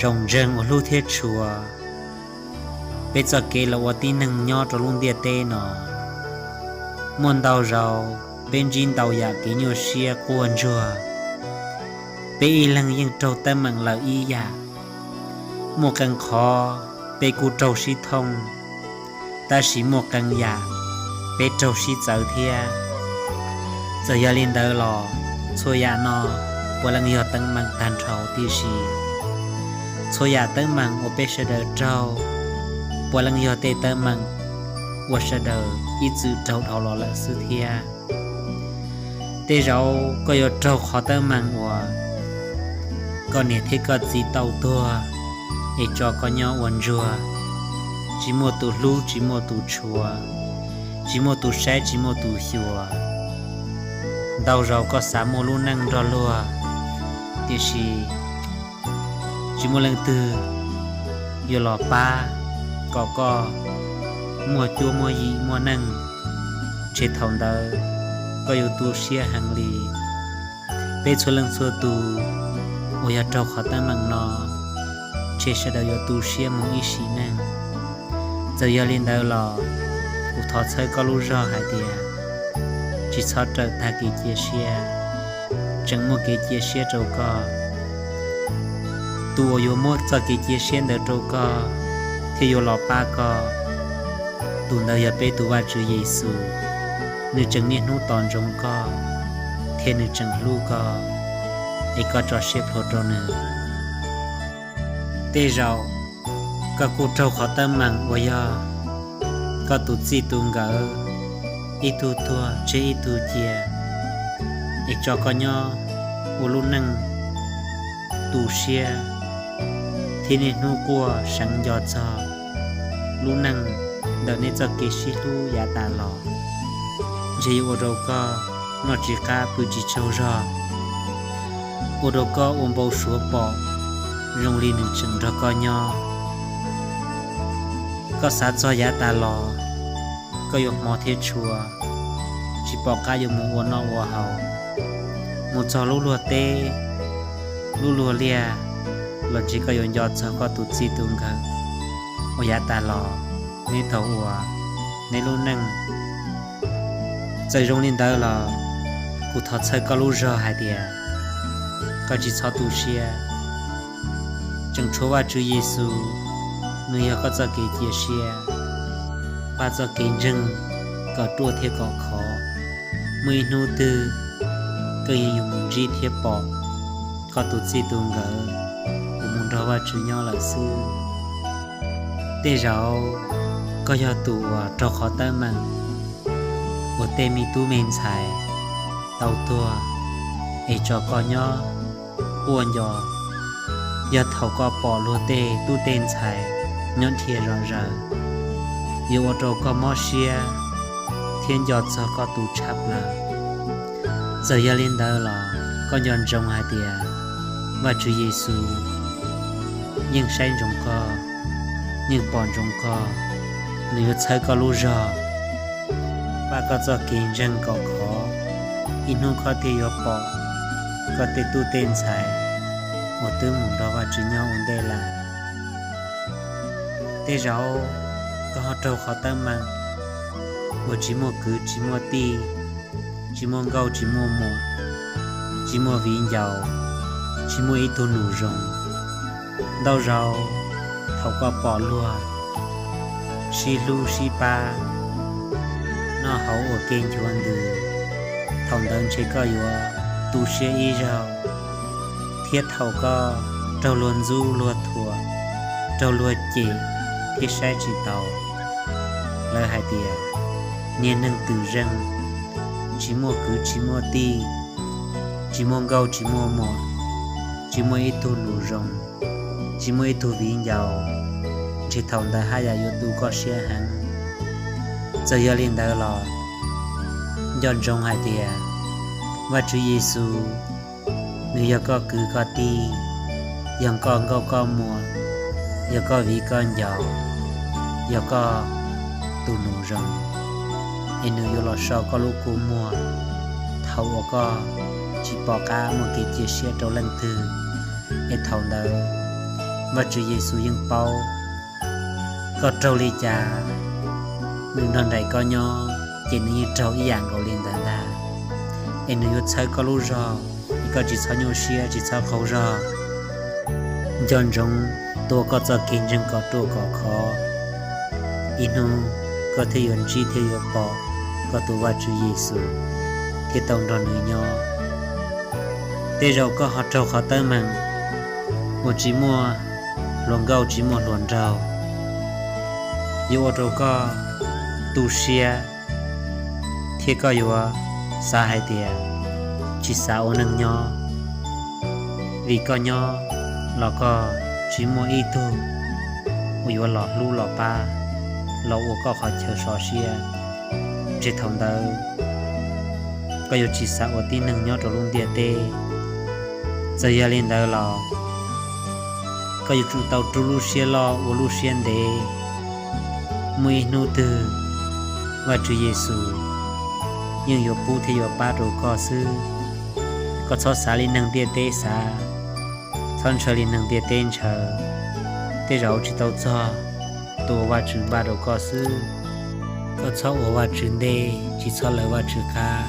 Tsoom ntseeg uas hlub thiab tshua, peb txoj kev los ua tib neeg nyob rau lub ntiaj teb no, muaj ntau zaus peb ntsib ntau yam kev nyuaj siab quaj ntsuag. Peb ib leeg yeej raug teeb meem lawm ib yam. Muaj qee qhov peb kuj raug sib thooj, tab sis muaj qee yam peb raug sib txawv thiab. Txawm yog li ntawd los txhua yam no puav leej yog teeb meem tag nrho, tiam sis txhua yam teeb meem uas peb sawv daws raug puav leej yog tej teeb meem uas sawv daws ib txwm raug dhau los lawm xwb thiab. Tej zaum koj yuav raug qhov teeb meem uas koj niam thiab koj txiv tau tuag, es tso koj nyob ua ntsuag, tsis muaj tus hlub tsis muaj tus tshua, tsis muaj tus saib tsis muaj tus xyuas. Ntau zaus koj xav muaj lub neej nrog luag, tiam sis tsis muaj leej twg yuav los pab kom koj muaj cuab muaj yig muaj neej, ces thaum ntawd koj yuav tu siab heev li. Peb txhua leej txhua tus uas yog raug qhov teeb meem no, ces sawv daws yuav tu siab mus ib sim neej. Txawm yog li ntawd los kuv thov txhawb koj lub zog hais tias tsis txhob rawm tag kev cia siab, tseem muaj kev cia siab rau koj. Tus uas yuav muab txoj kev cia siab ntawd rau koj thiab yuav los pab koj, tus ntawd yog peb tus Vajtswv Yexus. Nws tseem niaj hnub tos ntsoov koj, thiab nws tseem hlub koj, es koj tso siab plhuav rau nws. Tej zaum koj kuj raug qhov teeb meem uas yog koj tus txij tus nkawm ib tug tuag tseg ib tug cia, es tso koj nyob ua lub neej tu siab thiab niaj hnub quaj seev nco txog lub neej ntawm nej txoj kev sib hlub yav tas los. Ntshe yuav ua rau koj noj tsis qab pw tsis tsaug zog, ua rau koj ua npau suav pom zoo li nws tseem nrog koj nyob. Koj xav txog yav tas los, koj yuav hmov thiab tshua, tsis pom qab yuav mus ua noj ua haus. Mus txog lub luag teb, lub luag liaj, los ntshe koj yuav nco txog koj tus txij tus nkawm uas yav tas los neb tau ua neb lub neej. Txawm zoo li ntawd los kuv thov txhawb koj lub zog hais tias koj tsis txhob tu siab. Tseem tshuav Vajtswv Yexus, nws yog koj txoj kev cia siab, pab txoj kev ntseeg kom ruaj thiab kom khov. Muaj ib hnub twg koj yeej yuav mus ntsib thiab pom koj tus txij tus nkawm uas mus nrog Vajtswv nyob lawm xwb. Tej zaum koj yog tus uas raug qhov teeb meem uas tej me tub me ntxhais tau tuag, es tso koj nyob quaj nco. Yog thaum koj pom luag tej tub tej ntxhais nyob dhia zom zaws, yuav ua rau koj mob siab thiab nco txog koj tus tshaj plaws. Txawm yog li ntawd los koj nco ntsoov hais tias Vajtswv Yexus yeej saib ntsoov koj, yeej pom ntsoov koj, nws yuav txhawb koj lub zog, pab koj txoj kev ntseeg kom khov. Ib hnub koj thiaj yuav pom koj tej tub tej ntxhais uas twb mus nrog Vajtswv nyob ua ntej lawm. Tej zaum koj ho raug qhov teeb meem uas tsis muaj kwv tsis muaj tij, tsis muaj nkauj tsis muaj muam, tsis muaj viv ncaus, tsis muaj ib tug nus zoo. Ntau zaus thaum koj pom luag sib hlub sib pab, noj haus ua ke nchuav ntws, thaum ntawd ntshe koj yuav tu siab ib zaug. Thiab thaum koj raug luag ntxub luag thuam, raug luag cem thiab saib tsis taus, lawv hais tias niag neeg twm zeej, tsis muaj kwv tsis muaj tij, tsis muaj nkauj tsis muaj muam, tsis muaj ib tug nus zoo, tsis muaj ib tug viv ncaus, ntshe thaum ntawd haj yam yuav tu koj siab heev. Txawm yog li ntawd los nco ntsoov hais tias Vajtswv Yexus, nws yog koj kwv koj tij, yog koj nkauj koj muam, yog koj viv koj ncaus, yog koj tus nus zoo, es nws yuav los so koj lub kua muag thaum uas koj tsis pom qab muaj kev cia siab rau leej twg, es thaum ntawd Vajtswv Yexus yeej paub koj raug li cas, nws nrog nraim koj nyob ces nws yeej raug ib yam nkaus li ntawd ntag. Es nws yuav txhawb koj lub zog, es koj tsis txhob nyuaj siab, tsis txhob qaug zog. Nco ntsoov tua koj txoj kev ntseeg kom ruaj kom khov, ib hnub koj thiaj yuav ntsib thiab yuav pom koj tus Vajtswv Yexus thiab tau nrog nws nyob. Tej zaum koj ho raug qhov teeb meem uas tsis muaj hluas nkauj tsis muaj hluas nraug, yuav ua rau koj tu siab, thiab koj yuav xav hais tias tsis xav ua neej nyob, vim koj nyob los koj tsis muaj ib tug uas yuav los hlub los pab, los ua koj qhov chaw sov siab. Ntshe thaum ntawd koj yuav tsis xav ua tib neeg nyob rau lub ntiaj teb. Txawm yog li ntawd los koj yuav tsum tau rub lub siab loj ua lub siab ntev. Muaj ib hnub twg Vajtswv Yexus yeej yuav pub thiab yuav pab rau koj xwb. Koj txhob xav li neeg ntiaj teb xav, txhob ntshaw li neeg ntiaj teb ntshaw. Tej zaum tsis tau txog tus uas Vajtswv npaj rau koj xwb. Koj txhob ua Vajtswv ntej, tsis txhob lawv Vajtswv qab,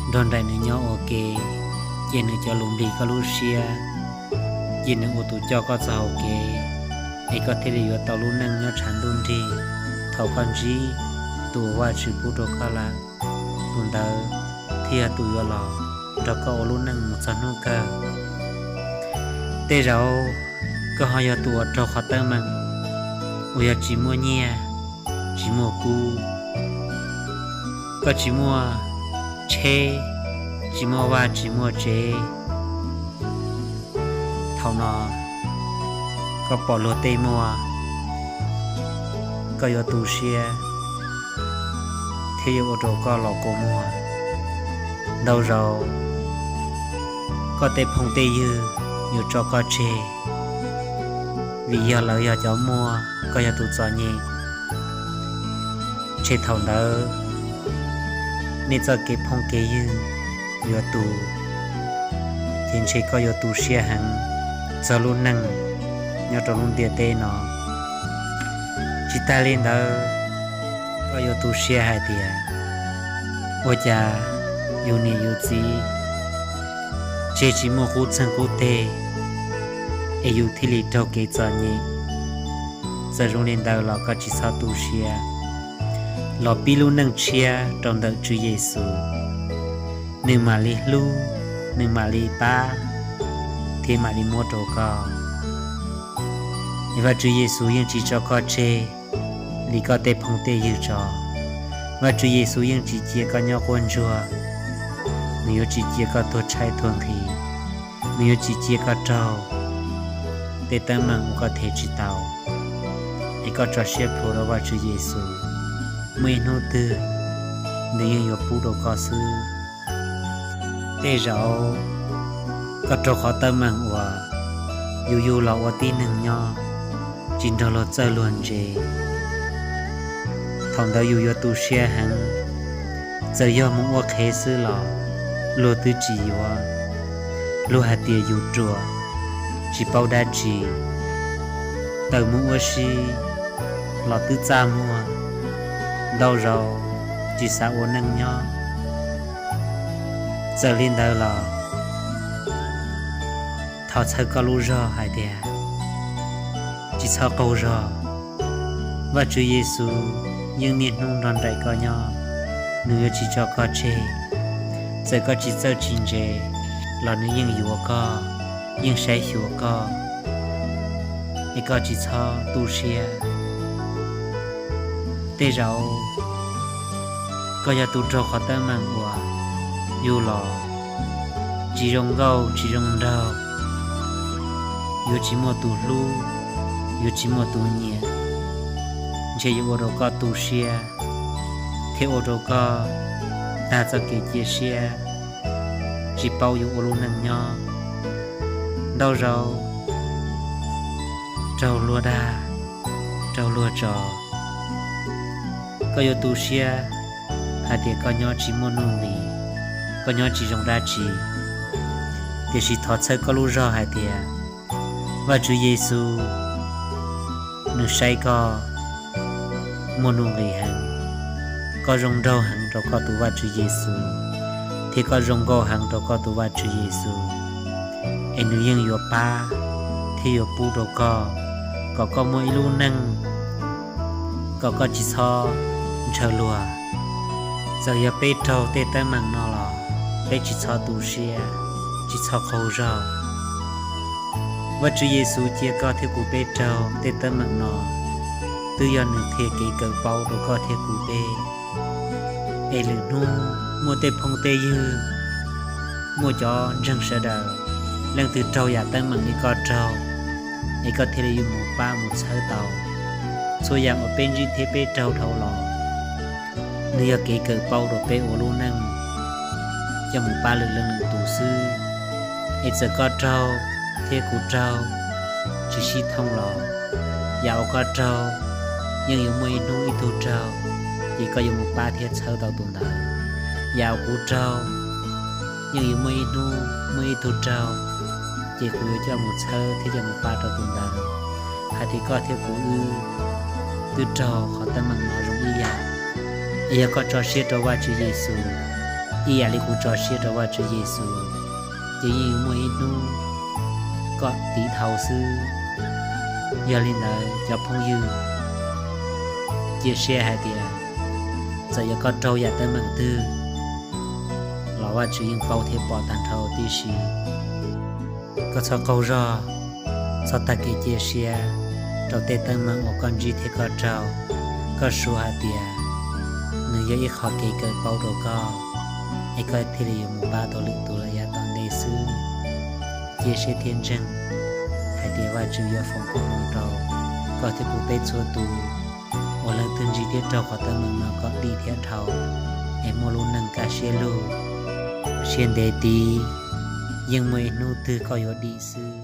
nrog nraim nws nyob ua ke, cia nws cov lus nplig koj lub siab, cia nws ua tus coj koj txog hauv kev, es koj thiaj li yuav tau lub neej nyob tshav ntuj nrig. Thaum koj ntsib tus uas Vajtswv pub rau koj lawm, tus ntawd thiaj yog tus yuav los nrog koj ua lub neej mus txog hnub kawg. Tej zaum koj ho yog tus uas raug qhov teeb meem uas yog tsis muaj nyiaj, tsis muaj kub, koj tsis muaj tsheb, tsis muaj vaj, tsis muaj tsev. Thaum no koj pom luag tej muaj, koj yuav tu siab thiab yuav ua rau koj los kua muag. Ntau zaus koj tej phooj tej ywg yuav tso koj tseg, vim yog lawv yog cov muaj, koj yog tus txom nyem. Ntshe thaum ntawd nej txoj kev phooj kev ywg yuav tu, ces ntshe koj yuav tu siab heev txog lub neej nyob rau lub ntiaj teb no. Tsis tas li ntawd, koj yuav tu siab hais tias ua cas yus niam yus txiv tseg tsis muaj qub txeeg qub teg, es yus thiaj li raug kev txom nyem. Txawm zoo li ntawd los koj tsis txhob tu siab, los pib lub neej tshiab rau ntawm Tswv Yexus, nws mam li hlub, nws mam li pab, thiab mam li muab rau koj. Es Vajtswv Yexus yeej tsis tso koj tseg li koj tej phooj tej ywg tso. Vajtswv Yexus yeej tsis cia koj nyob quaj ntsuag, nws yuav tsis cia koj tuag tshaib tuag nqhis, nws yuav tsis cia koj raug tej teeb meem uas koj them tsis tau. Es koj tso siab plhuav rau Vajtswv Yexus, muaj ib hnub twg nws yeej yuav pub rau koj xwb. Tej zaum koj raug qhov teeb meem uas yus yug los ua tib neeg nyob tsis nrog luag txawj luag ntse. Thaum ntawd yus yuav tu siab heev, txawm yog mus ua qhev xwb los luag twb tsis yuav, luag hais tias yus ruam, tsis paub dab tsi. Tawm mus ua si los twb txaj muag, ntau zaus tsis xav ua neej nyob. Txawm li ntawd los thov txhawb koj lub zog hais tias tsis txhob qaug zog. Vajtswv Yexus yeej niaj hnub nrog nraim koj nyob, nws yuav tsis tso koj tseg. Txawm koj tsis txawj tsis ntse los nws yeej yuav koj, yeej saib xyuas koj, es koj tsis txhob tu siab. Tej zaum koj yog tus raug qhov teeb meem uas yug los tsis zoo nkauj tsis zoo nraug, yuav tsis muaj tus hlub, yuav tsis muaj tus nyiam, ntshe yuav ua rau koj tu siab, thiab ua rau koj tag txoj kev cia siab, tsis paub yuav ua lub neej nyob. Ntau zaus raug luag dag, raug luag tso, koj yuav tu siab hais tias koj nyob tsis muaj nuj nqis, koj nyob tsis zoo dab tsi. Tiam sis thov txhawb koj lub zog hais tias Vajtswv Yexus, nws saib koj muaj nuj nqis heev, koj zoo nraug heev rau koj tus Vajtswv Yexus, thiab koj zoo nkauj heev rau koj tus Vajtswv Yexus, es nws yeej yuav pab thiab yuav pub rau koj, kom koj muaj ib lub neej, kom koj tsis txhob ntshaw luag. Txawm yog peb raug tej teeb meem no los peb tsis txhob tu siab, tsis txhob qaug zog. Vajtswv Yexus cia koj thiab kuv peb raug tej teeb meem no, twb yog nws qhia kev kawm paub rau koj thiab kuv peb. Es lwm hnub muaj tej phooj tej ywg, muaj cov ntseeg sawv daws, leej twg raug yam teeb meem li koj raug, es koj thiaj li yuav mus pab mus txhawb tau. Txhua yam uas peb ntsib thiab peb raug dhau los, nws yog kev kawm paub rau peb ua lub neej, coj mus pab lwm leej lwm tus xwb. Es txawm koj raug thiab kuv raug tsis sib thooj los, yam uas koj raug yeej yuav muaj ib hnub ib tug raug, ces koj yuav mus pab thiab txhawb tau tus ntawd. Yam uas kuv raug yeej yuav muaj ib hnub muaj ib tug raug, ces kuv yuav coj mus txhawb thiab coj mus pab rau tus ntawd. Hais tias koj thiab kuv wb twb raug qhov teeb meem no zoo ib yam, es yog koj tso siab rau Vajtswv Yexus ib yam li kuv tso siab rau Vajtswv Yexus, ces yeej yuav muaj ib hnub koj tiv thau xwb. Yog li ntawd cov phooj ywg, cia siab hais tias txawm yog koj raug yam teeb meem twg los Vajtswv yeej paub thiab pom tag nrho tib si. Koj txhob qaug zog, txhob tag kev cia siab rau tej teeb meem uas koj ntsib thiab koj raug. Koj suav hais tias nws yog ib qho kev kawm paub rau koj, es koj thiaj li yuav mus pab tau lwm tus lawm yav tom ntej xwb. Cia siab thiab ntseeg hais tias Vajtswv yuav foom koob hmoov rau koj thiab kuv peb txhua tus uas leej twg ntsib thiab raug qhov teeb meem no kom dim thiab dhau, es muaj lub neej kaj siab lug. Siab ntev tid, yeej muaj ib hnub twg koj yuav dim xwb.